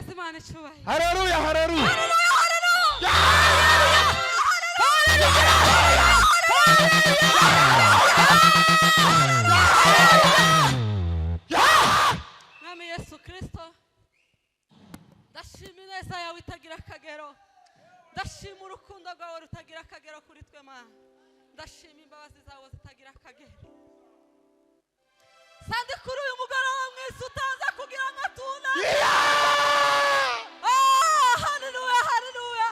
Duheze Imana icyubahiro. Haleluya, haleluya. Haleluya, haleluya. Mwami Yesu Kirisito, ndashima ineza yawe itagira akagero, ndashima urukundo rwawe rutagira akagero kuri twe Mana, ndashima imbabazi zawe zitagira akagero. Sandi kuri uyu mugoroba mwiza utaza kugira ngo atunane. Ah, haleluya, haleluya.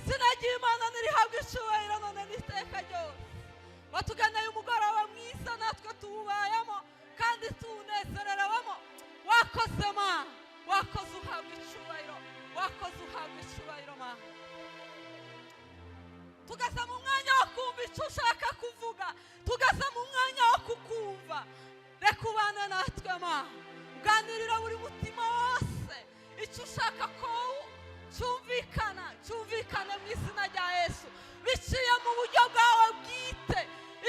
Sinagiye Imana ntirihabwe icyubahiro none n'iteka ryose. Watuganeye umugoroba mwiza, natwe tuwubayemo kandi tuwunezererewemo. Wakoze Mana, wakoze uhabwa icyubahiro, wakoze uhabwa icyubahiro Mana. Tugeze mu mwanya wo kumva icyo ushaka kuvuga, tugeze mu mwanya wo kukumva. Reka ubane natwe Mana, uganirira buri mutima wose icyo ushaka ko cyumvikana, cyumvikane mu izina rya Yesu, biciye mu buryo bwawe bwite.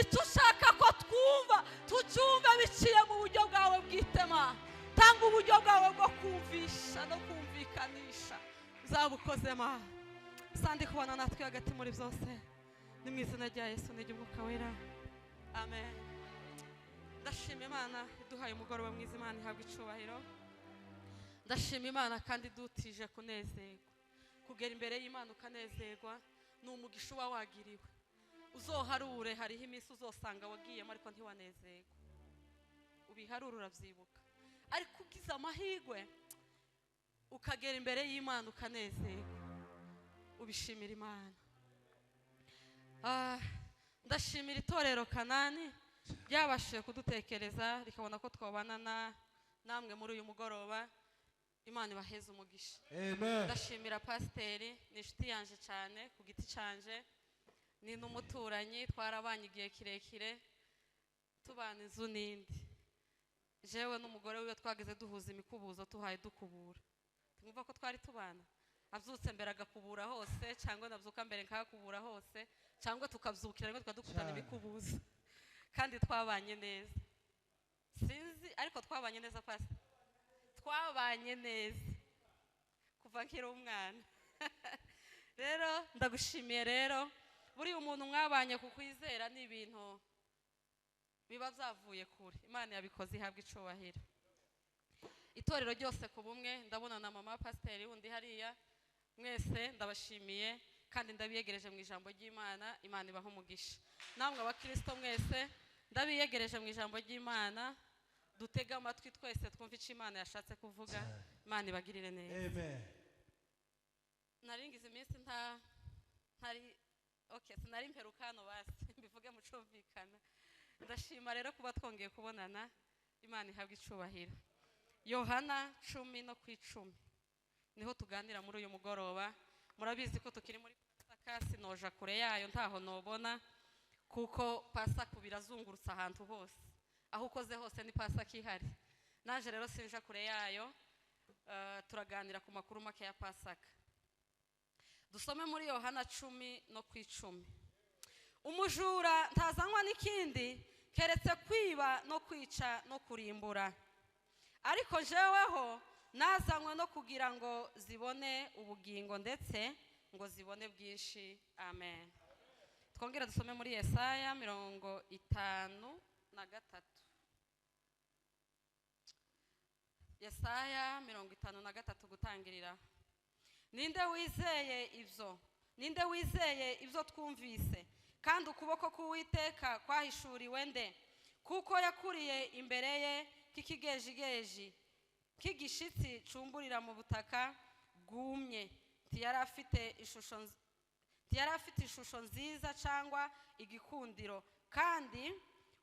Icyo ushaka ko twumva tucyumve biciye mu buryo bwawe bwite Mana. Tanga uburyo bwawe bwo kumvisha no kumvikanisha, uzabukoze Mana. Sandi kubana natwe hagati muri byose, ni mu izina rya Yesu n'iry'Umwuka Wera, amen. Ndashima Imana iduhaye umugoroba mwiza, Imana ihabwa icubahiro. Ndashima Imana kandi idutije kunezerwa. Kugera imbere y'Imana ukanezerwa ni umugisha uba wagiriwe. Uzoharure, hariho iminsi uzosanga wagiyemo ariko ntiwanezerwa, ubiharure urabyibuka. Ariko ugize amahirwe ukagera imbere y'Imana ukanezerwa, ubishimira Imana. Ah, ndashimira itorero Kanani ryabashije kudutekereza rikabona ko twabana na namwe muri uyu mugoroba. Imana ibaheze umugisha. Amen. Ndashimira pasiteri, ni inshuti yanje cyane ku giti canje, ni n'umuturanyi, twarabanye igihe kirekire tubana inzu n'indi. Jewe n'umugore wiwe twageze duhuza imikubuzo, tuhaye dukubura, twumva ko twari tubana. Abyutse mbere agakubura hose, cyangwa nabyuka mbere nkakubura hose, cyangwa tukabyukira rimwe tukadukutana Cyane. imikubuzo, kandi twabanye neza. Sinzi ariko twabanye neza pasi, twabanye neza kuva nkiri umwana. Rero ndagushimiye. Rero buriya umuntu mwabanye ku kwizera ni ibintu biba byavuye kure. Imana yabikoze, ihabwa icubahiro. Itorero ryose ku bumwe, ndabona na mama pasiteri wundi hariya, mwese ndabashimiye kandi ndabiyegereje mu ijambo ry'Imana. Imana ibaha umugisha. Namwe abakirisito mwese ndabiyegereje mu ijambo ry'Imana. Dutege amatwi twese twumve icyo Imana yashatse kuvuga. Imana ibagirire neza. Amen. Naringize iminsi nta ntari, okay, sinari mperuka hano, basi mbivuge mucumvikana. Ndashima rero kuba twongeye kubonana, Imana ihabwa icubahiro. Yohana 10:10 niho tuganira muri uyu mugoroba. Murabizi ko tukiri muri Pasaka, sinoja kure yayo, ntaho nobona, kuko Pasaka birazungurutse ahantu hose, aho ukoze hose ni Pasaka ihari. Naje rero sinja kure yayo. Turaganira ku makuru make ya Pasaka. Dusome muri Yohana 10:10. Umujura ntazanywa n'ikindi keretse kwiba no kwica no kurimbura, ariko jeweho nazanywe no kugira ngo zibone ubugingo, ndetse ngo zibone bwinshi. Amen. Twongere dusome muri Yesaya 53, Yesaya 53 gutangirira. Ninde wizeye ibyo? Ninde wizeye ibyo twumvise? Kandi ukuboko k'Uwiteka kwahishuriwe nde? Kuko yakuriye imbere ye k'ikigejigeji, k'igishitsi cumburira mu butaka bwumye. Ntiyari afite ishusho nziza cyangwa igikundiro, kandi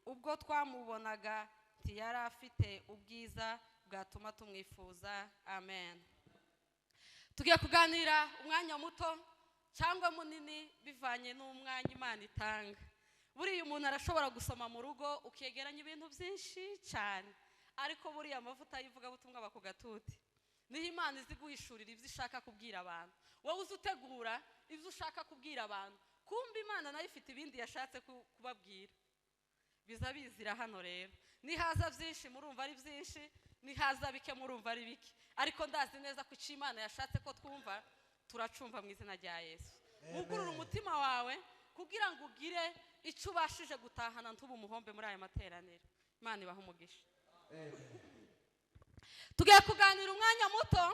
ubwo twamubonaga ntiyari afite ubwiza bwatuma tumwifuza. Amen. Tugiye kuganira umwanya muto cyangwa munini bivanye n'umwanya Imana itanga. Buriya umuntu arashobora gusoma mu rugo ukegeranya ibintu byinshi cyane, ariko buriya amavuta y'ivugabutumwa aba ku gatuti, niho Imana izi guhishurira ibyo ishaka kubwira abantu. Wowe uzi utegura ibyo ushaka kubwira abantu, kumbe Imana nayo ifite ibindi yashatse kubabwira, biza bizira hano. Rero nihaza byinshi murumva ari byinshi. Nihaza bike murumva ari bike, ariko ndazi neza ko icyo Imana yashatse ko twumva turacumva mu izina rya Yesu. Wugurure umutima wawe kugira ngo ugire icyo ubashije gutahana ntubu umuhombe muri aya materaniro. Imana ibahe umugisha. Tugiye kuganira umwanya muto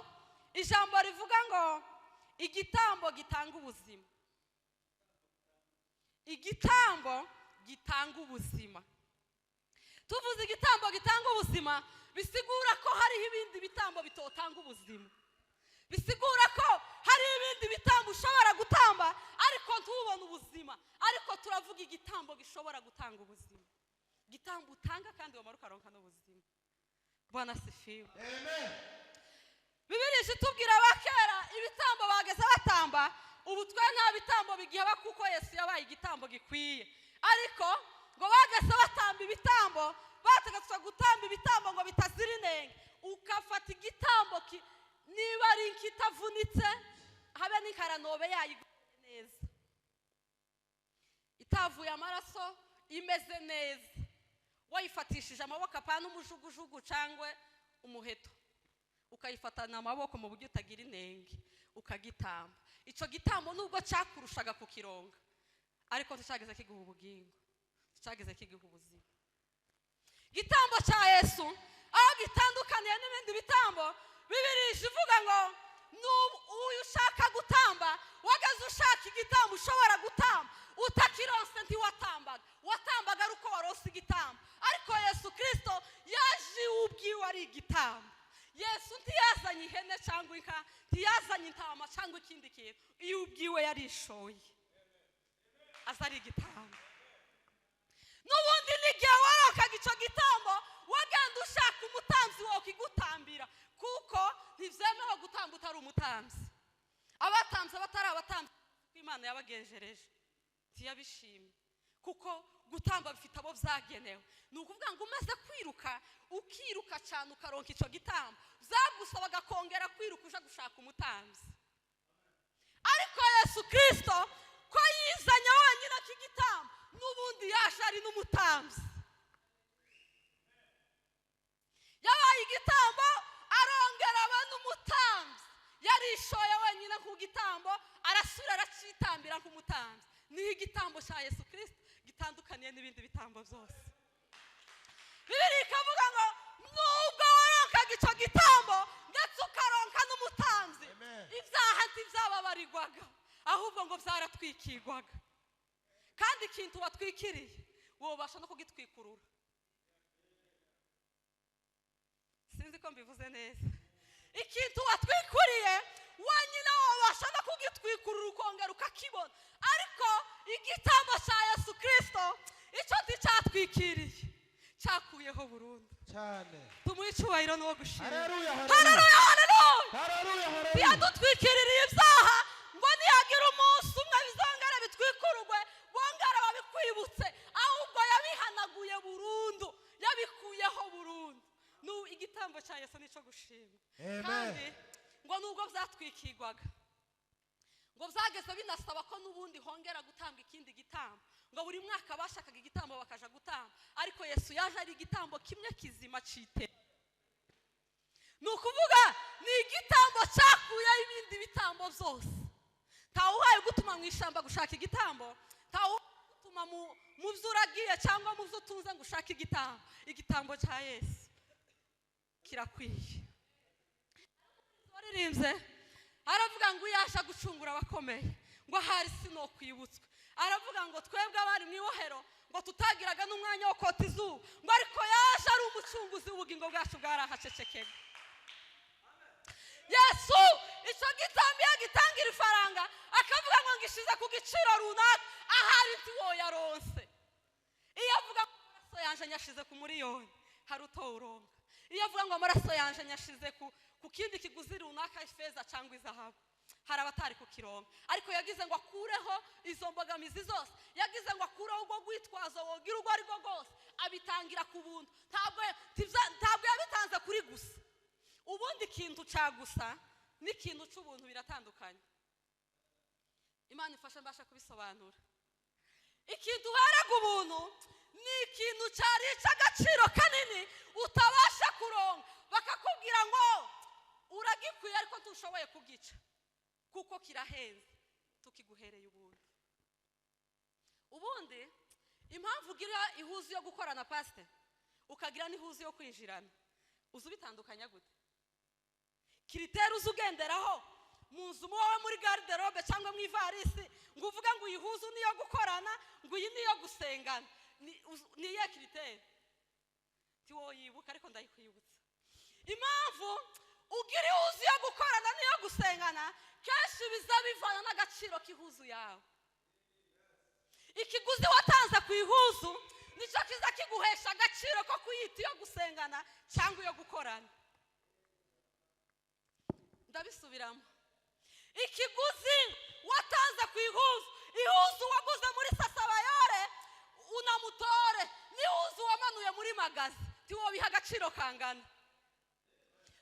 ijambo rivuga ngo igitambo gitanga ubuzima. Igitambo gitanga ubuzima. Tuvuze igitambo gitanga ubuzima, bisigura ko hariho ibindi bitambo bitotanga ubuzima. Bisigura ko hari ibindi bitambo ushobora gutamba ariko ntubone ubuzima. Ariko turavuga igitambo gishobora gutanga ubuzima. Igitambo utanga kandi wamara ukaronka n'ubuzima. Bwana sifiwe. Amen. Bibiliya itubwira abakera ibitambo bageze batamba, ubu twe nta bitambo bigihaba kuko Yesu yabaye igitambo gikwiye. Ariko ngo bageze batamba ibitambo, bategetswe gutamba ibitambo ngo bitazira inenge. Ukafata igitambo niba ari ikitavunitse, habe n'inkaranobe yayiguye neza, itavuye amaraso, imeze neza, wayifatishije amaboko apana umujugujugu cyangwa umuheto, ukayifatana amaboko mu buryo utagira inenge, ukagitamba. Icyo gitambo nubwo cyakurushaga kukironga, ariko nticyageze kiguha ubugingo, nticyageze kiguha ubuzima. Igitambo cya Yesu aho gitandukaniye n'ibindi bitambo, Bibiliya ivuga ngo uyu ushaka gutamba, wagaze ushaka igitambo ushobora gutamba, utakironse ntiwatambaga, watambaga ari uko waronse igitambo. Ariko Yesu Kristo yaje ubwiwe ari igitambo. Yesu ntiyazanye ihene cyangwa inka, ntiyazanye intama cyangwa ikindi kintu, iyo ubwiwe yarishoye aza ari igitambo. N'ubundi n'igihe waronkaga icyo gitambo, wagenda ushaka umutambyi wokigutambira, kuko ntibyemewe gutamba utari umutambyi. Abatambyi abatari abatambyi Imana yabagenjereje ntiyabishimye, kuko gutamba bifite abo byagenewe. Ni ukuvuga ngo umaze kwiruka, ukiruka cyane ukaronka icyo gitambo, byagusabaga kongera kwiruka uja gushaka umutambyi. Ariko Yesu Kristo ko yizanye wenyine ak'igitambo, n'ubundi yaje ari n'umutambyi. Yabaye igitambo arongera aba n'umutambyi. Yarishoye wenyine ku gitambo, arasubira aracitambira nk'umutambyi. Niho igitambo cya Yesu Kristo gitandukaniye n'ibindi bitambo byose. Bibiliya ikavuga ngo nubwo waronkaga icyo gitambo ndetse ukaronka n'umutambyi, ibyaha ntibyababarirwaga, ahubwo ngo byaratwikirwaga. Kandi ikintu watwikiriye wobasha no kugitwikurura. Sinzi ko mbivuze neza. Ikintu watwikuriye wenyine wabasha no kugitwikurura ukongera ukakibona. Ariko igitambo cya Yesu Kristo icyo nticyatwikiriye, cyakuyeho burundu. Cyane. Tumuhe icyubahiro n'uwo gushima. Haleluya, haleluya, haleluya. Haleluya, haleluya. Ntiyadutwikiririye ibyaha ngo nihagira umunsi umwe bizongere bitwikururwe, bongere babikwibutse, ahubwo yabihanaguye burundu, yabikuyeho burundu. Igitambo cya Yesu nicyo gushima. Kandi ngo nubwo byatwikirwaga, ngo byageze binasaba ko n'ubundi hongera gutanga ikindi gitambo, ngo buri mwaka bashakaga igitambo bakaja gutamba, ariko Yesu yaje ari igitambo kimwe kizima cite. Ni ukuvuga ni igitambo cyakuyeho ibindi bitambo byose. Ntawuhaye gutuma mu ishyamba gushaka igitambo, ntawuhaye gutuma mu byo uragiye cyangwa mu byo utunze ngo ushake igitambo. Igitambo cya Yesu kirakwiye. Waririmbye aravuga ngo uyasha gucungura abakomeye, ngo ahari sinokwibutswe. Aravuga ngo twebwe abari mu ibohero ngo tutagiraga n'umwanya wo kota izuba, ngo ariko yaje ari umucunguzi w'ubugingo bwacu bwarahacecekega. Yesu icyo gitambo iyo agitangira ifaranga akavuga ngo ngishize ku giciro runaka, ahari ntiwoyaronse. Iyo avuga ngo amaraso yanje nyashize ku miliyoni, hari utowuronka. Iyo avuga ngo amaraso yanje nyashize ku kindi kiguzi runaka, ifeza cyangwa izahabu, hari abatari kukironka. Ariko yagize ngo akureho izo mbogamizi zose, yagize ngo akureho ubwo rwitwazo wogira urwo ari rwo rwose, abitangira ku buntu. Ntabwo yabitanze kuri gusa. Ubundi ikintu cya gusa n'ikintu cy'ubuntu biratandukanye. Imana ifashe mbasha kubisobanura. Ikintu uheraga ubuntu ni ikintu cyari icy'agaciro kanini utabasha kuronka, bakakubwira ngo uragikwiye ariko ntushoboye kugica kuko kirahenze, tukiguhereye ubuntu. Ubundi impamvu ugira ihuzu yo gukorana, pasite, ukagira n'ihuzu yo kwinjirana, uzi ubitandukanya gute? Critère uzi ugenderaho mu nzu wowe, muri garde-robe cyangwa mu ivarisi, ngo uvuge ngo iyi huzu niyo gukorana, ngo iyi niyo gusengana, ni iyihe critère? Ntiwoyibuka, ariko ndayikwibutsa. Impamvu ugira ihuzu yo gukorana n'iyo gusengana, kenshi biza bivana n'agaciro k'ihuzu yawe. Ikiguzi watanze ku ihuzu nicyo kiza kiguhesha agaciro ko kuyita iyo gusengana cyangwa iyo gukorana. Ndabisubiramo: ikiguzi watanze ku ihuzu, ihuzu waguze muri sasabayore unamutore n'ihuzu wamanuye muri magasin, ntiwobiha agaciro kangana,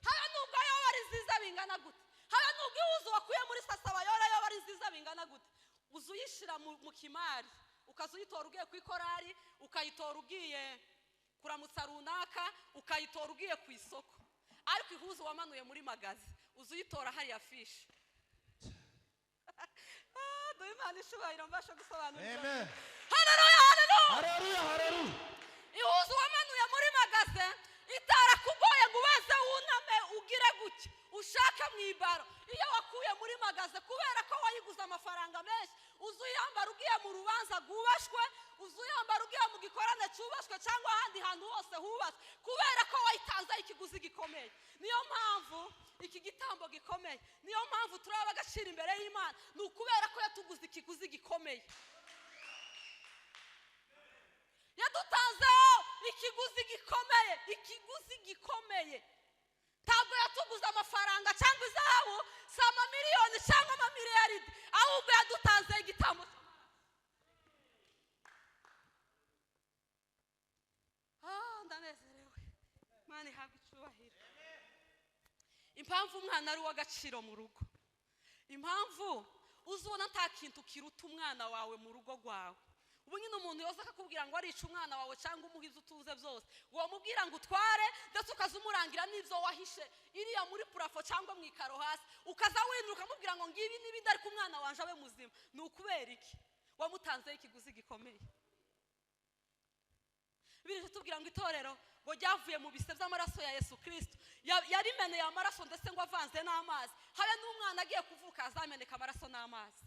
habe nubwo yoba ari nziza bingana gute. Habe nubwo ihuzu wakuye muri sasabayore yoba ari nziza bingana gute, uza uyishyira mu kimari, ukaza uyitora ugiye ku ikorari, ukayitora ugiye kuramutsa runaka, ukayitora ugiye ku isoko. Ariko ihuzu wamanuye muri magasin, uza uyitora hariya fiche. Duhe Imana icyubahiro, mbasha gusobanura ibyo. Amen. Haleluya, haleluya! Haleluya, haleluya. Ihuzu wamanuye muri magasin itarakugoye ngo ubaze, wuname, ugire gutya, ushake mu ibaro, iyo wakuye muri magasin, kubera ko wayiguze amafaranga menshi, uza uyambara ugiye mu rubanza rwubashwe, uza uyambara ugiye mu gikorane cyubashwe cyangwa ahandi hantu hose hubatswe, kubera ko wayitanzeho ikiguzi gikomeye. Niyo mpamvu iki gitambo gikomeye, niyo mpamvu turaba agaciro imbere y'Imana, ni ukubera ko yatuguze ikiguzi gikomeye. Yadutanzeho ikiguzi gikomeye, ikiguzi gikomeye. Ntabwo yatuguze amafaranga cyangwa izahabu, si amamiliyoni cyangwa amamiliyaridi, ahubwo yadutanzeho igitambo cy'amaraso. Ah, ndanezerewe! Imana ihabwa icyubahiro. Impamvu umwana ari uw'agaciro mu rugo, impamvu uzubona nta kintu kiruta umwana wawe mu rugo rwawe. Ubu nyine umuntu yoza akakubwira ngo arica umwana wawe cyangwa umuha ibyo utunze byose, wamubwira ngo utware, ndetse ukaza umurangira n'ibyo wahishe iriya muri plafond cyangwa mu ikaro hasi, ukaza winura ukamubwira ngo ngibi n'ibindi, ariko umwana wanjye abe muzima. Ni ukubera iki? Wamutanzeho ikiguzi gikomeye. Biri tubwira ngo itorero ngo ryavuye mu bise by'amaraso ya Yesu Kirisito. Yarimeneye amaraso, ndetse ngo avanze n'amazi. Habe n'umwana agiye kuvuka azameneka amaraso n'amazi,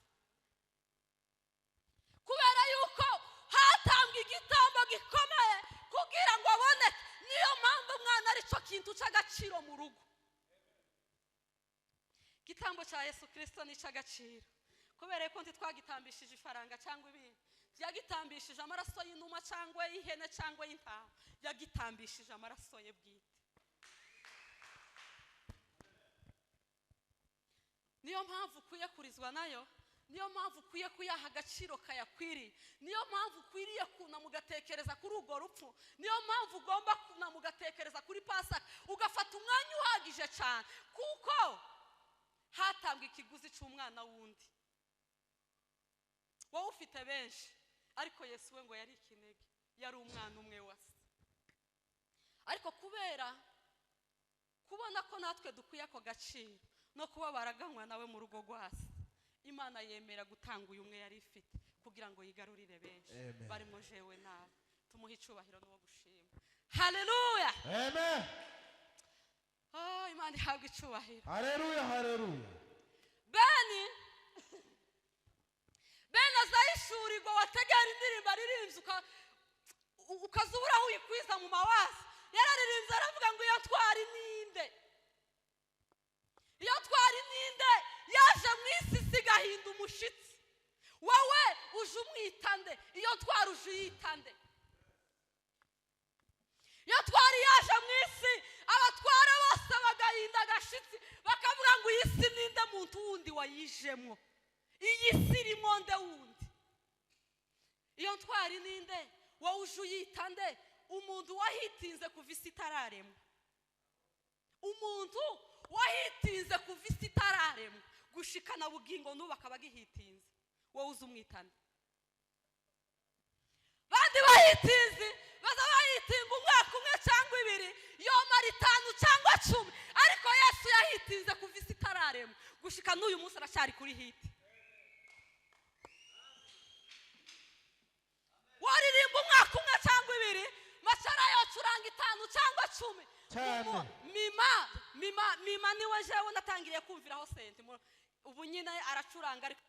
kubera yuko hatambwa igitambo gikomeye kugira ngo aboneke. Niyo mpamvu umwana ari cyo kintu cy'agaciro mu rugo. Igitambo cya Yesu Kirisito ni icy'agaciro kubera ko ntitwagitambishije ifaranga cyangwa ibindi. Yagitambishije amaraso y'inuma cyangwa y'ihene cyangwa y'intama, yagitambishije amaraso ye bwite. Niyo mpamvu ukwiye kurizwa nayo, niyo mpamvu ukwiye kuyaha agaciro kayakwiriye, niyo mpamvu ukwiriye kunama ugatekereza kuri urwo rupfu, niyo mpamvu ugomba kunama ugatekereza kuri Pasaka, ugafata umwanya uhagije cyane, kuko hatambwa ikiguzi cy'umwana wundi. Wowe ufite benshi, ariko Yesu we ngo yari ikinege, yari umwana umwe wa se. Ariko kubera kubona ko natwe dukwiye ako gaciro no kuba baraganywa nawe mu rugo rwa se, Imana yemera gutanga uyu umwe yari ifite kugira ngo yigarurire benshi Amen. barimo jewe nawe. Tumuhe icyubahiro n'uwo gushima. Haleluya! Amen. Oh, Imana ihabwa icyubahiro. Haleluya, haleluya. Beni azahishurirwa, wategera indirimbo aririmbye ukaza ubura aho uyikwiza mu mawazi. Yararirimbye aravuga ngo: "Iyo twari ninde? Iyo twari ninde yaje mu isi isigahinda umushitsi? Wowe uje umwita nde? Iyo twari uje uyita nde? Iyo twari yaje mu isi, abatwara bose bagahinda agashitsi, bakavuga ngo iyi si ninde muntu wundi wayijemo? Iyi si irimo nde wundi? Iyo ntwari ninde? Wowe uje uyita nde? Umuntu wahitinze kuva isi itararemwa, umuntu wahitinze kuva isi itararemwa gushikana bugingo n'ubu akaba agihitinze, wowe uzi umwitane?" Abahitizi baza bahitinga umwaka umwe cyangwa ibiri, yomara 5 cyangwa 10, ariko Yesu yahitinze kuva isi itararemwa gushika n'uyu munsi, aracyari kuri hit. Waririmba umwaka umwe cyangwa ibiri, macara yocuranga 5 cyangwa 10. Cyane. Mima, mima, mima niwe jewe natangiriye kumviraho sente. Ubu nyine aracuranga ariko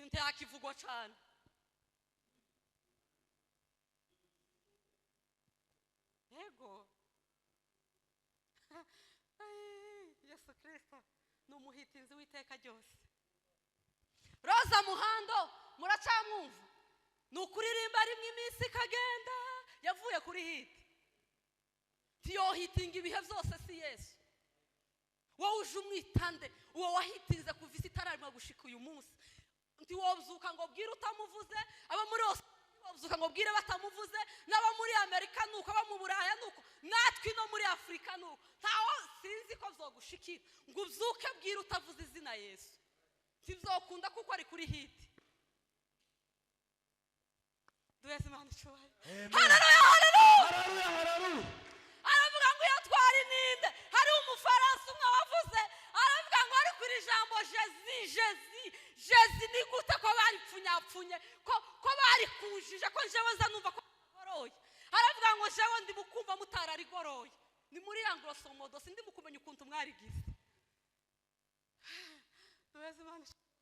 ntakivugwa cyane. Yego. Yesu Kristo ni umuhitinzi w'iteka ryose. Roza Muhando muracamwumva, ni ukuririmba rimwe iminsi ikagenda, yavuye kuri hit. Ntiyohitinga ibihe byose, si Yesu. Wowe uje umwitande, uwo wahitinze kuva isi itararemwa gushika uyu munsi. Ntiwobyuka ngo bwire utamuvuze, abo muri wobyuka ngo bwire batamuvuze, n'abo muri Amerika nuko, abo mu Buraya nuko, natwe no muri Afurika nuko. Ntawo sinzi ko vyogushikira ngo ubyuke bwire utavuze izina Yesu. Ntivyokunda kuko ari kuri hit. Duheze Imana icyubahiro. Haleluya, haleluya. Haleluya, haleluya. Aravuga ngo iyo twari ninde? Hari umufaransa umwe wavuze, aravuga ngo ariko iri jambo Jezi, Jezi, Jezi ni gute ko baripfunyapfunye, ko barikujije, ko jewe nza numva ko barigoroye. Aravuga ngo jewe ndi mukumva mutararigoroye. Ni muri anglosomodo, sindi mukumenya ukuntu mwarigize. Duheze Imana icyubahiro.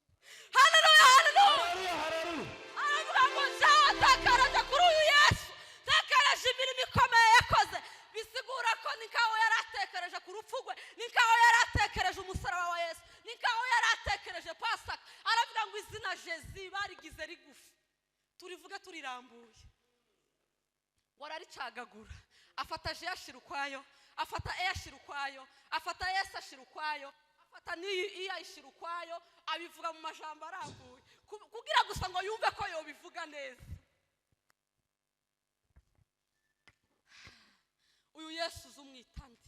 Haleluya, haleluya. Haleluya, haleluya. Aravuga ngo jewe ntakaraje kuri uyu Yesu, ntakaraje imirimo ikomeye yakoze. Bisigura ko ni nkaho yari atekereje ku rupfu rwe, ni nkaho yari atekereje umusaraba wa Yesu, ni nkaho yari atekereje Pasaka. Aravuga ngo izina Jezi barigize rigufi, turivuge turirambuye. Wararicagagura, afata J ashira ukwayo, afata E ashira ukwayo, afata S ashira ukwayo, afata n'iyi I ayishira ukwayo, abivuga mu majambo arambuye kugira gusa ngo yumve ko yobivuga neza. Uyu Yesu uzi umwitande.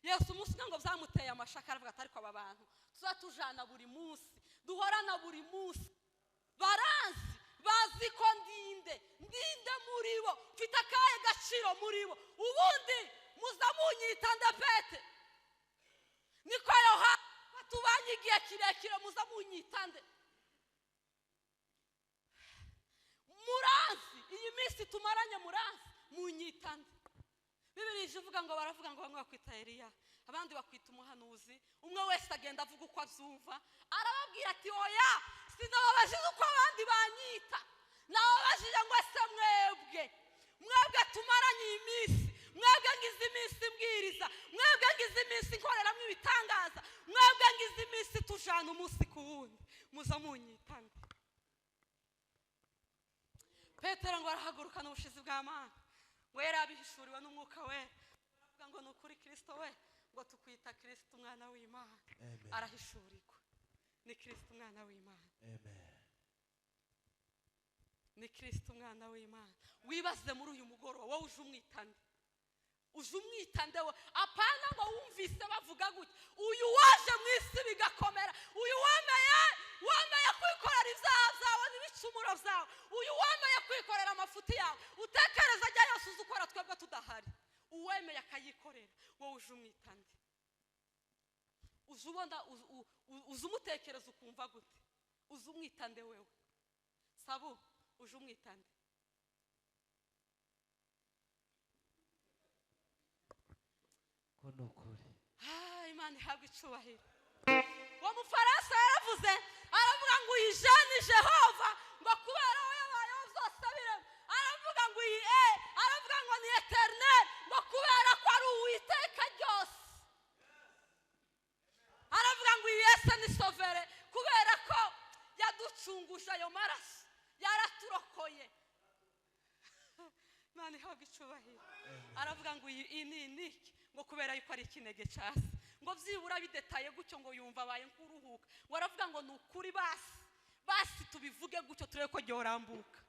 Yesu umunsi umwe ngo byamuteye amashaka, aravuga ati ariko aba bantu tuzatujana buri munsi, duhorana buri munsi, baranzi, bazi ko ndinde, ndinde muri bo, mfite akahe gaciro muri bo, ubundi muza munyita ndapete. Niko Yohana batubanye igihe kirekire, muza munyita nde? Muranzi, iyi minsi tumaranye muranzi, munyita nde? Bibiliya ije ivuga ngo baravuga ngo bamwe bakwita Eliya, abandi bakwita umuhanuzi, umwe wese agenda avuga uko abyumva. Arababwira ati oya, sinababajije uko abandi banyita, nababajije ngo ese mwebwe, mwebwe tumaranye iyi minsi, mwebwe ngize iminsi mbwiriza, mwebwe ngize iminsi nkoreramo ibitangaza, mwebwe ngize iminsi tujana umunsi ku wundi, muza munyita nde? Petero ngo arahaguruka n'ubushizi bw'amanga, ngo yari abihishuriwe n'umwuka we, aravuga ngo ni ukuri Kristo we, ngo tukwita Kristo umwana w'Imana. Amen. Arahishurirwa ni Kristo umwana w'Imana. Amen. Ni Kristo umwana w'Imana. Wibaze muri uyu mugoroba, wowe uje umwitande, uje umwitande we, apana ngo wumvise bavuga gutya. Uyu waje mu isi bigakomera, uyu wemeye kwikorera ibyaha byawe n'ibicumuro byawe, uyu wemeye kwikorera amafuti yawe, utekereza ajya yose uzi ukora twebwe tudahari, uwemeye akayikorera, wowe uje umwitande. Uzi ubona, uzi umutekereza ukumva gute? Uzi umwitande wewe? Sabu, uje umwitande? Ko ni ukuri. Imana ihabwe icyubahiro. Uwo mufaransa yaravuze, aravuga ngo iyi Jeanne Jehova, ngo kubera we yabayeho byose abirema. Aravuga ngo iyi E, aravuga ngo ni eternel, ngo kubera ko ari Uwiteka ryose. Aravuga ngo iyi S ni sauveur, kubera ko yaducunguje ayo maraso, yaraturokoye. Imana ihabwe icyubahiro. Aravuga ngo iyi I ni niki, ngo kubera yuko ari ikinege cya se, ngo byibura bidetaye gutyo ngo yumva abaye nk'uruhuka. Ngo aravuga ngo ni ukuri, basi basi tubivuge gutyo turebe ko ryorambuka.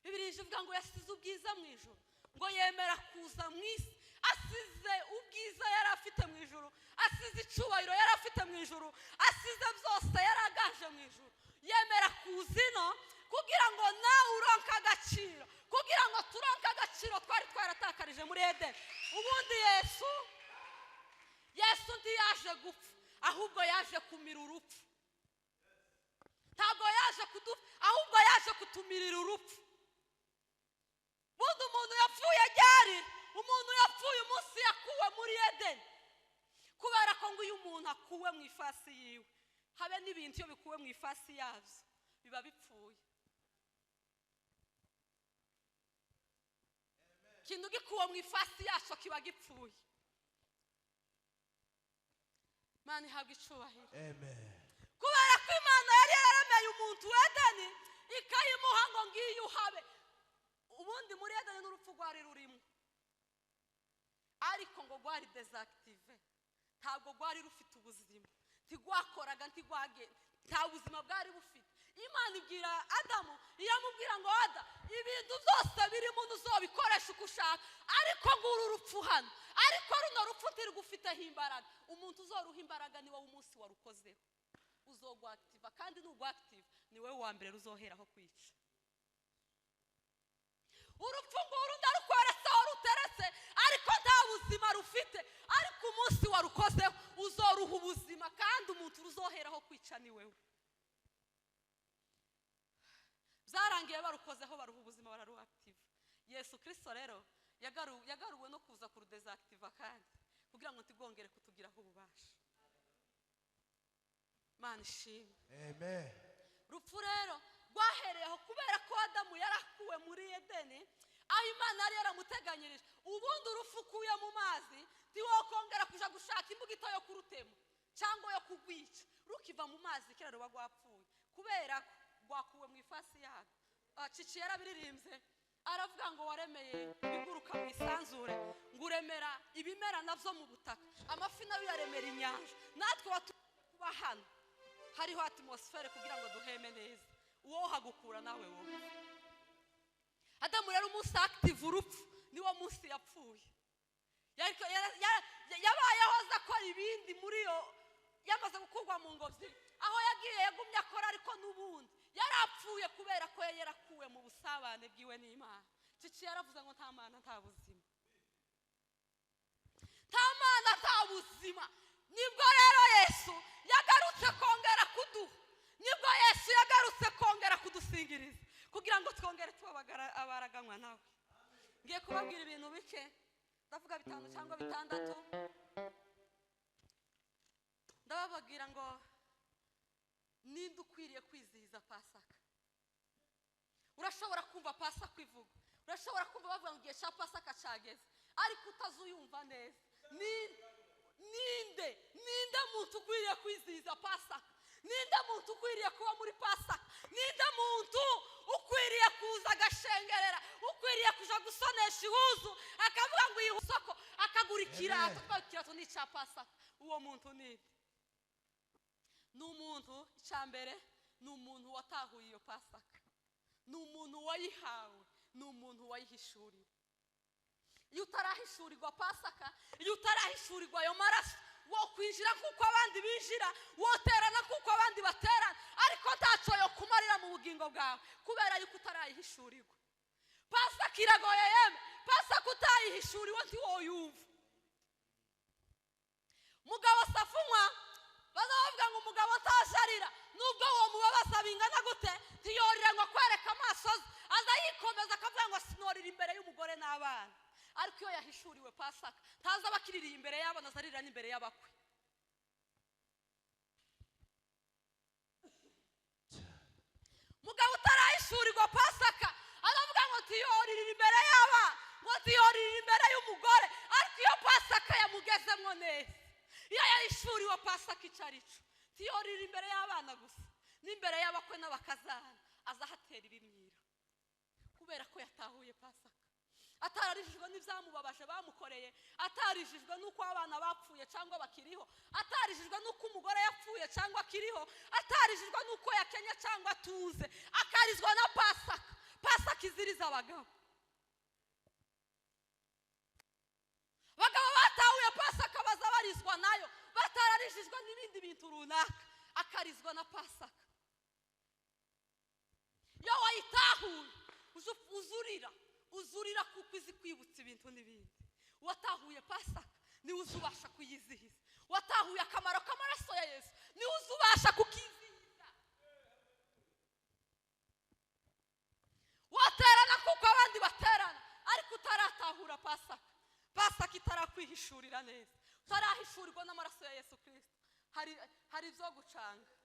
Bibiliya ivuga ngo yasize ubwiza mu ijuru, ngo yemera kuza mu isi, asize ubwiza yari afite mu ijuru, asize icyubahiro yari afite mu ijuru, asize byose yari agaje mu ijuru, Yemera kuzino kugira ngo nawe uronke agaciro, kugira ngo turonke agaciro twari twaratakarije muri Edeni. Ubundi Yesu ntiyaje gupfa, ahubwo yaje kumira urupfu. Ntabwo yaje kudupfa, ahubwo yaje kutumirira urupfu. Bundi umuntu yapfuye ryari? Umuntu yapfuye umunsi yakuwe muri Edeni. Kubera ko ngo iyo umuntu akuwe mu ifasi yiwe, habe n'ibintu iyo bikuwe mu ifasi yabyo biba bipfuye. Ikintu gikuwe mu ifasi yacyo kiba gipfuye. Imana ihabwa icubahiro. Amen. Kubera ko Imana yari yararemeye umuntu Edeni ikayimuha ngo ngiye uhabe. Ubundi muri Edeni n'urupfu rwari rurimo, ariko ngo rwari desactive, ntabwo rwari rufite ubuzima, ntigwakoraga, ntigwagenda, nta buzima bwari bufite. Imana ibwira Adamu, iramubwira ngo Ada, ibintu byose birimo uzobikoresha uko ushaka, ariko nguru urupfu hano, ariko runo rupfu ntirugufiteho imbaraga. Umuntu uzoruha imbaraga ni wowe umunsi warukozeho uzogwakitiva, kandi nugwakitiva ni wowe wa mbere ruzoheraho kwica. Urupfu nguru ndarukweretse aho ruteretse, ariko nta buzima rufite, ariko umunsi warukozeho uzoruha ubuzima, kandi umuntu ruzoheraho kwica ni wewe. Byarangiye barukozeho baruha ubuzima, bararuactive. Yesu Kristo rero yagaruwe no kuza kurudesactiva kandi kugira ngo tigongere kutugiraho ububasha. Imana ishimwe. Amen. Rupfu rero rwahereyeho kubera ko Adamu yarakuwe muri Edeni, aho Imana yari yaramuteganyirije. Ubundi urupfu ukuye mu mazi ntiwokongera kuja gushaka imbugita yo kurutema cyangwa yo kugwica, rukiva mu mazi kera ruba rwapfuye kubera ko rwakuwe mu ifasi yarwo. Cici yarabiririmbye aravuga ngo waremeye ibiguruka mu isanzure, ngo uremera ibimera navyo mu butaka, amafi nayo yaremera inyanja. Natwe kuba hano hariho atmosfere kugira ngo duheme neza, uwo hagukura nawe wowe. Adamu rero umunsi active urupfu niwo munsi yapfuye. Yabayeho aza akora ibindi muri yo, yamaze gukurwa mu ngobyi, aho yagiye yagumye akora, ariko n'ubundi yarapfuye kubera ko yari yarakuwe mu busabane bwiwe n'Imana. Cici yaravuze ngo nta Mana nta buzima, nta Mana nta buzima. Nibwo rero Yesu yagarutse kongera kuduha, nibwo Yesu yagarutse kongera kudusingiriza kugira ngo twongere tuba abaraganywa nawe. Ngiye kubabwira ibintu bike, ndavuga 5 cyangwa 6. Ndababwira ngo ninde ukwiriye kwizihiza Pasaka? Urashobora kumva Pasaka ivuga, urashobora kumva bavuga ngo igihe cya Pasaka cyageze, ariko utazuyumva neza. Ninde muntu ukwiriye kwizihiza Pasaka? Ninde muntu ukwiriye kuba muri Pasaka? Ninde muntu ukwiriye kuza agashengerera, ukwiriye kuja gusonesha ihuzu akavuga ngo iyi soko, akagura ikirato, ikirato ni icya Pasaka? Uwo muntu ninde? Ni umuntu, icya mbere ni umuntu watahuye iyo Pasaka, ni umuntu wayihawe, ni umuntu wayihishuriwe. Iyo utarahishurirwa Pasaka, iyo utarahishurirwa ayo maraso, wo kwinjira kuko abandi binjira, woterana kuko abandi baterana, ariko ntacyo yo kumarira mu bugingo bwawe kubera yuko utarayihishurirwa. Pasaka iragoye yeme, Pasaka utayihishuriwe ntiwoyumva. Mugabo Safunywa bazavuga ngo umugabo ntajarira, nubwo uwo mubabaza bingana gute ntiyorira ngo akwereke amaso aza yikomeza akavuga ngo sinorira imbere y'umugore n'abana. Ariko iyo yahishuriwe Pasaka ntaza abakiririye imbere y'abana, azarira n'imbere y'abakwe. Mugabo utarahishurirwa Pasaka aravuga ngo ntiyoririra imbere y'abana, ngo ntiyoririra imbere y'umugore, ariko iyo Pasaka yamugezemo neza, iyo yahishuriwe Pasaka icyo ari cyo, ntiyorira imbere y'abana gusa, n'imbere y'abakwe n'abakazana azahatera ibimyira kubera ko yatahuye Pasaka. Atarijijwe n'ibyamubabaje bamukoreye, atarijijwe n'uko abana bapfuye cyangwa bakiriho, atarijijwe n'uko umugore yapfuye cyangwa akiriho, atarijijwe n'uko yakenye cyangwa atuze, akarizwa na Pasaka. Pasaka iziriza abagabo. Abagabo batahuye Pasaka baza barizwa nayo, batararijijwe n'ibindi bintu runaka, akarizwa na Pasaka. uzi ubasha kuyizihiza. Watahuye akamaro k'amaraso ya Yesu niwe uzi ubasha kukizihiza. Waterana kuko abandi baterana, ariko utaratahura Pasaka, Pasaka itarakwihishurira neza, utarahishurirwa n'amaraso ya Yesu Kirisito, hari ibyo gucanga.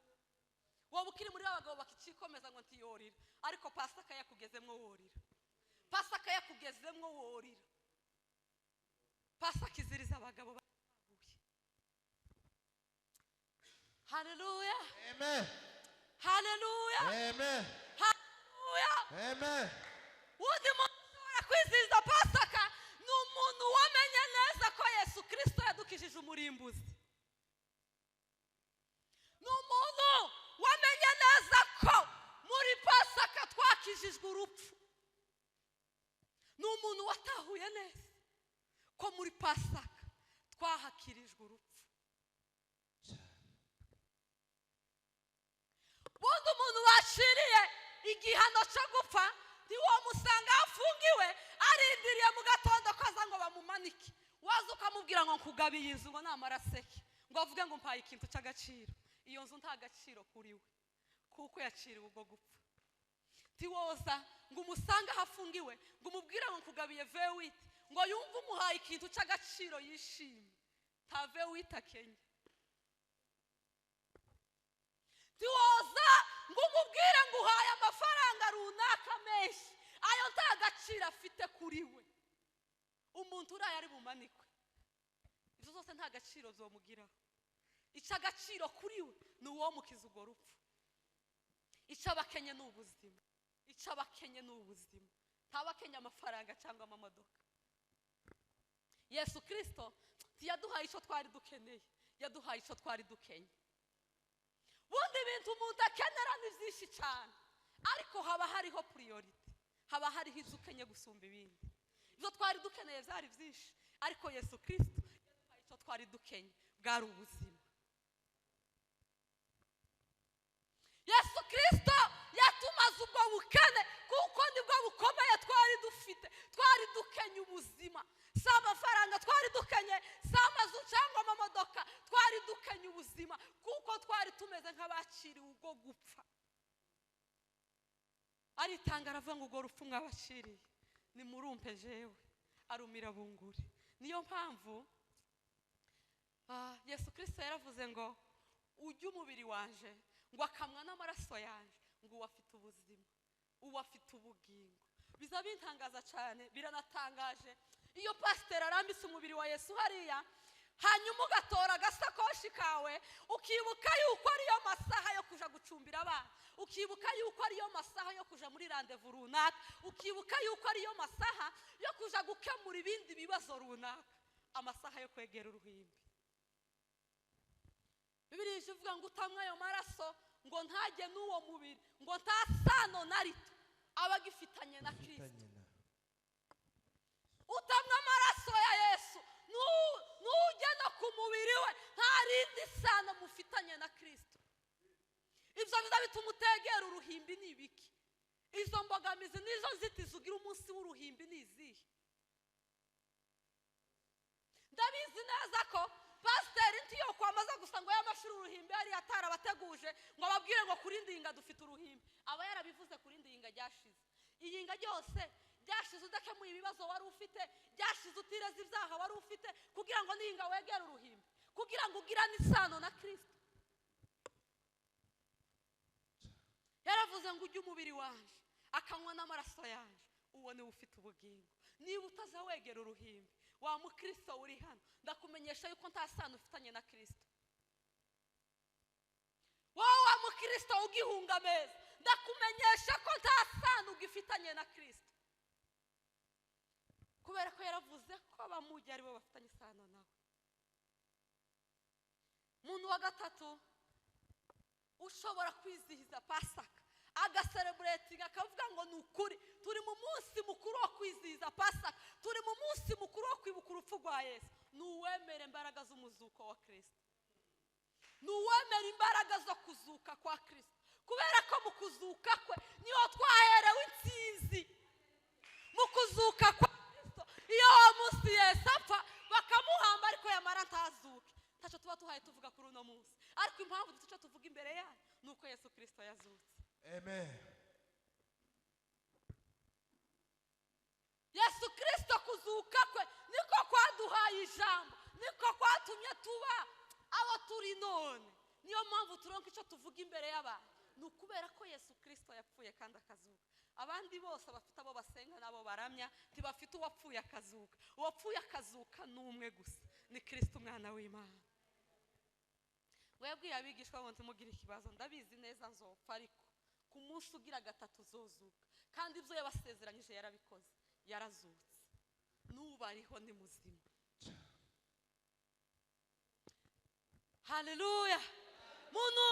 Wowe ukiri muri abagabo bakikikomeza ngo ntiyorira, ariko Pasaka yakugezemwo worira. Pasaka yakugezemwo worira. Pasaka iziriza abagabo bahuye. Haleluya. Amen. Haleluya. Amen. Haleluya. Amen. Undi muntu ushobora kwizihiza Pasaka ni umuntu wamenye neza ko Yesu Kirisito yadukijije umurimbuzi. Ni umuntu wamenye neza ko muri Pasaka twakijijwe urupfu. Ni umuntu watahuye neza ko muri Pasaka twahakirijwe urupfu. Bundi umuntu baciriye igihano cyo gupfa ntiwomusanga afungiwe arindiriye mu gatondo koza ngo bamumanike. Waza ukamubwira ngo nkugabiye inzu ngo namara aseke, ngo avuge ngo mpaye ikintu cy'agaciro. Iyo nzu nta gaciro kuri we kuko yaciriwe ubwo gupfa. Ntiwoza ngo umusange aho afungiwe ngo umubwire ngo nkugabiye vewiti ngo yumve umuhaye ikintu cy'agaciro yishimye. Nta vewiti akenye. Ntiwoza ngo umubwire ngo uhaye amafaranga runaka menshi, ayo nta gaciro afite kuri we. Umuntu uraye ari bumanikwe, ibyo zose nta gaciro zomugiraho. Icy'agaciro kuri we ni uwo mukiza urwo rupfu. Icy'abakenye ni ubuzima. Icy'abakenye ni ubuzima. Ntabakenye amafaranga cyangwa amamodoka. Yesu Kirisito ntiyaduhaye icyo twari dukeneye, yaduhaye icyo twari dukenye. Bundi ibintu umuntu akenera ni byinshi cyane, ariko haba hariho priority, haba hariho izo ukenye gusumba ibindi. Ibyo twari dukeneye byari byinshi, ariko Yesu Kirisito yaduhaye icyo twari dukenye, bwari ubuzima. Yesu Kirisito yatumaze ubwo bukene kuko nibwo bukomeye twari dufite. Twari dukenye ubuzima, si amafaranga twari dukenye, si amazu cyangwa amamodoka, twari dukenye ubuzima kuko twari tumeze nk'abaciriwe ubwo gupfa. Aritanga aravuga ngo urwo rupfu mwabaciriye ni murumpe jewe, arumira bunguri. Niyo mpamvu Yesu Kirisito yaravuze ngo ujye umubiri wanje ngo akamwa n'amaraso yanje ngo uwo afite ubuzima, uwo afite ubugingo. Biza bintangaza cyane, biranatangaje iyo pasiteri arambitse umubiri wa Yesu hariya, hanyuma ugatora agasakoshi kawe ukibuka yuko ariyo masaha yo kuja gucumbira abana, ukibuka yuko ariyo masaha yo kuja muri randevu runaka, ukibuka yuko ariyo masaha yo kuja gukemura ibindi bibazo runaka, amasaha yo kwegera uruhimbi. Bibiliya ivuga ngo utamwa ayo maraso ngo ntajye n'uwo mubiri, ngo nta sano na rito aba agifitanye na Kristo. Utamwa amaraso ya Yesu nujya no ku mubiri we nta rindi sano mufitanye na Kristo. Ibyo biza bituma utegera uruhimbi ni ibiki? Izo mbogamizi nizo nzitizi ugira umunsi w'uruhimbi ni izihe? Ndabizi neza ko pasiteri ntiyo kwamaza gusa ngo y'amashuri uruhimbi yari atarabateguje ngo ababwire ngo kuri ndinga dufite uruhimbi, aba yarabivuze kuri ndinga ryashize. Iyinga ryose ryashize udakemuye ibibazo wari ufite, ryashize utireze ibyaha wari ufite, kugira ngo ninga wegere uruhimbi, kugira ngo ugirane isano na Kristo. Yaravuze ngo ujye umubiri wanje akanywa n'amaraso yanje, uwo niwe ufite ubugingo. Niba utaza wegera uruhimbi, wa mukristo uri hano, ndakumenyesha yuko nta sano ufitanye na Kristo. Wowe wa mukristo ugihunga ameza, ndakumenyesha ko nta sano ugifitanye na Kristo. Kubera ko yaravuze ko abamujya aribo bafitanye isano nawe. Umuntu wa gatatu ushobora kwizihiza Pasaka agasereburetinga akavuga ngo ni ukuri turi mu munsi mukuru wo kwizihiza Pasaka, turi mu munsi mukuru wo kwibuka urupfu rwa Yesu, ni uwemera imbaraga z'umuzuko wa Kristo, ni uwemera imbaraga zo kuzuka kwa Kristo. Kubera ko mu kuzuka kwe niho twaherewe intsinzi. Mu kuzuka kwa Kristo, iyo wa munsi Yesu apfa bakamuhamba ariko yamara Ariko impamvu dufite icyo tuvuga imbere yayo ni uko Yesu Kirisito yazutse. Amen. Yesu Kirisito kuzuka kwe niko kwaduhaye ijambo, niko kwatumye tuba abo turi none. Niyo mpamvu turonka icyo tuvuga imbere y'abantu, ni ukubera ko Yesu Kirisito yapfuye kandi akazuka. Abandi bose bafite abo basenga n'abo baramya ntibafite uwapfuye akazuka. Uwapfuye akazuka ni umwe gusa, ni Kirisito umwana w'Imana. Webwiye abigishwa ngo ntimugire ikibazo, ndabizi neza nzopfa, ariko ku munsi ugira gatatu uzozuka. Kandi ibyo yabasezeranyije yarabikoze, yarazutse, n'ubu ariho ni muzima. Haleluya. Muntu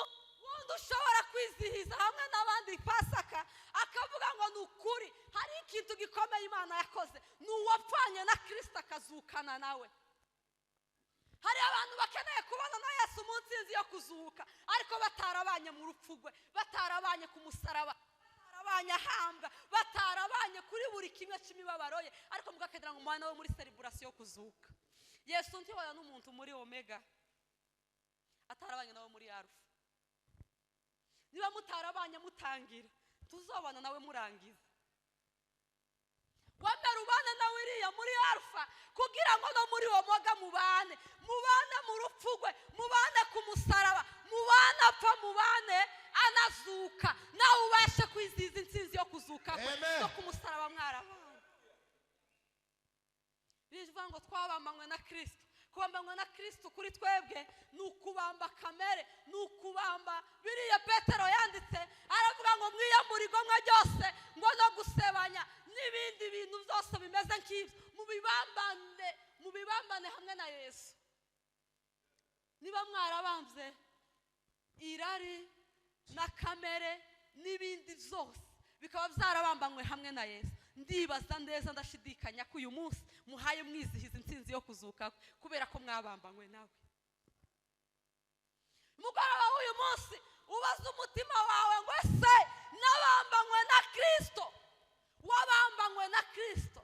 wundi ushobora kwizihiza hamwe n'abandi Pasaka akavuga ngo ni ukuri hari ikintu gikomeye Imana yakoze, ni uwapfanye na Kristo akazukana nawe. Hari abantu bakeneye kubona na Yesu mu nsinzi yo kuzuka, ariko batarabanye mu rupfu rwe, batarabanye ku musaraba, batarabanye ahambwa, batarabanye kuri buri kimwe cy'imibabaro ye, ariko mugakenera ngo umwana we muri celebration yo kuzuka. Yesu ntibona n'umuntu muri Omega atarabanye nawe muri Alpha. Niba mutarabanye mutangira, tuzobana nawe murangiza. Wemera ubane nawe iriya muri Alpha kugira ngo no muri Omega mubane, mubane mu rupfu rwe, mubane ku musaraba, mubane apfa, mubane anazuka, nawe ubashe kwizihiza intsinzi yo kuzuka kwe no ku musaraba mwarabana. Bivuga ngo twabambanywe na Kristo. Kubambanywa na Kristo kuri twebwe ni ukubamba kamere, ni ukubamba biriya Petero yanditse aravuga ngo mwiyambure igomwa ryose, ngo no gusebanya n'ibindi bintu byose bimeze nk'ibyo, mubibambane, mubibambane hamwe na Yesu. Niba mwarabambye irari na kamere n'ibindi byose bikaba byarabambanywe hamwe na Yesu, ndibaza neza ndashidikanya ko uyu munsi muhaye mwizihiza intsinzi yo kuzuka kubera ko mwabambanywe nawe. Mugoroba w'uyu munsi ubaza umutima wawe ngo ese nabambanywe na Kristo? Wabambanywe na Kristo?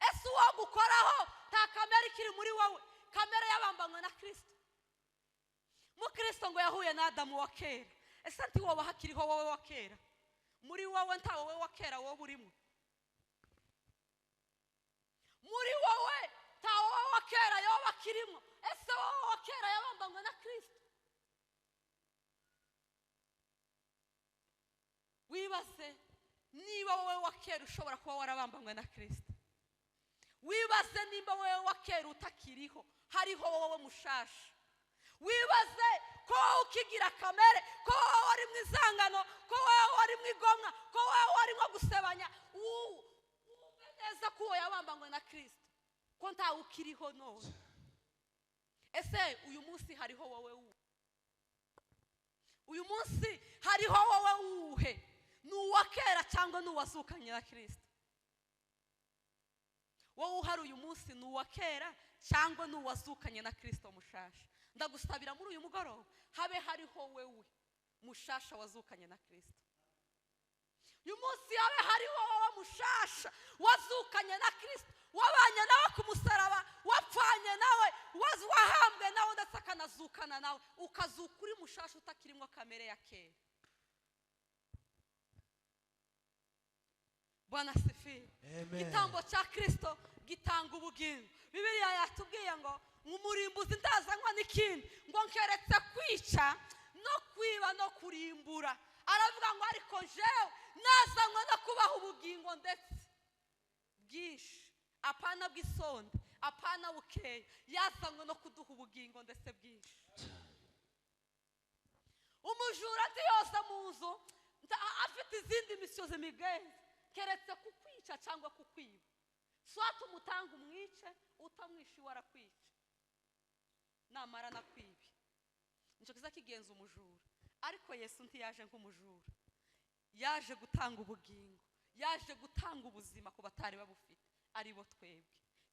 Ese uwo gukoraho nta kamere ikiri muri wowe, kamere yabambanywe na Kristo? Mu Kristo ngo yahuye na Adamu wa kera. Ese ntiwoba hakiriho wowe wa kera? Muri wowe nta wowe wa kera wowe urimo. Muri wowe nta wowe wa kera yoba akirimo. Ese wowe wa kera yabambanywe na Kristo? Wibaze niba wowe wa kera ushobora kuba warabambanywe na Kristo. Wibaze nimba wowe wa kera utakiriho, hariho wowe mushasha. Wibaze ko wowe ukigira kamere, ko wowe wari mu izangano, ko wowe wari mu igomwa, ko wowe wari nko gusebanya. Wumve neza ko uwo yabambanywe na Kristo, ko ntawe ukiriho none. Ese uyu munsi hariho wowe wuhe? Uyu munsi hariho wowe wuhe? Ni uwa kera cyangwa ni uwazukanye na Kristo? Wowe uhari uyu munsi ni uwa kera cyangwa ni uwazukanye na Kristo mushasha? Ndagusabira muri uyu mugoroba habe hariho wewe mushasha wazukanye na Kristo. Uyu munsi habe hariho wowe mushasha wazukanye na Kristo, wabanye nawe ku musaraba, wapfanye nawe, wahambwe nawe ndetse akanazukana nawe, ukazuka uri mushasha utakirimo kamere ya kera. Bwana asifiwe. Igitambo cya Kristo gitanga ubugingo. Bibiliya yatubwiye ngo umurimbuzi ndazanywa n'ikindi, ngo nkeretse kwica no kwiba no kurimbura. Aravuga ngo ariko jewe nazanywe no kubaha ubugingo ndetse bwinshi, apana bw'isonde, apana bukeya, yazanywe no kuduha ubugingo ndetse bwinshi. Umujura ntiyoza mu nzu afite izindi misiyo zimigenza keretse kukwica cyangwa kukwiba. Swata umutanga umwice, utamwishe iwe arakwica, namara nakwibi. Nicyo kiza kigenza umujura. Ariko Yesu ntiyaje nk'umujura, yaje gutanga ubugingo, yaje gutanga ubuzima ku batari babufite, ari bo twebwe,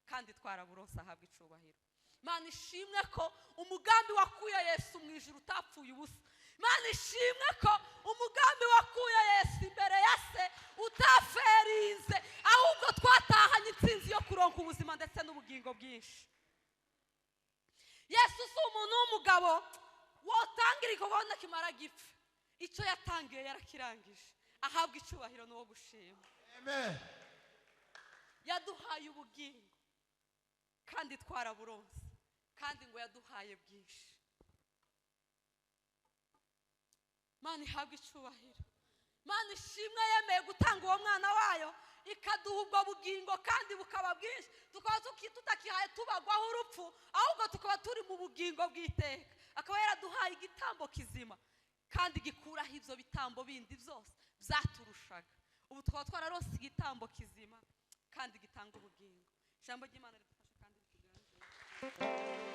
kandi twaraburonse ahabwa icubahiro. Imana ishimwe ko umugambi wakuye Yesu mu ijuru utapfuye ubusa. Imana ishimwe ko umugambi wakuye Yesu imbere ya se utaferinze, ahubwo twatahanye intsinzi yo kuronka ubuzima ndetse n'ubugingo bwinshi. Yesu si umuntu w'umugabo Wotangira igikorwa nakimara gipfe. Icyo yatangiye yarakirangije. Ahabwa icyubahiro n'uwo gushima. Amen. Yaduhaye ubugingo kandi twaraburonse, kandi ngo yaduhaye bwinshi. Mana ihabwe icyubahiro. Mana ishimwe yemeye gutanga uwo mwana wayo, ikaduha ubwo bugingo kandi bukaba bwinshi, tukaba tutakihaye tubagwaho urupfu, ahubwo tukaba turi mu bugingo bw'iteka. Akaba yaraduhaye igitambo kizima kandi gikuraho ibyo bitambo bindi byose byaturushaga. Ubu tukaba twararose igitambo kizima kandi gitanga ubugingo. Ijambo ry'Imana ridufasha kandi rituganze.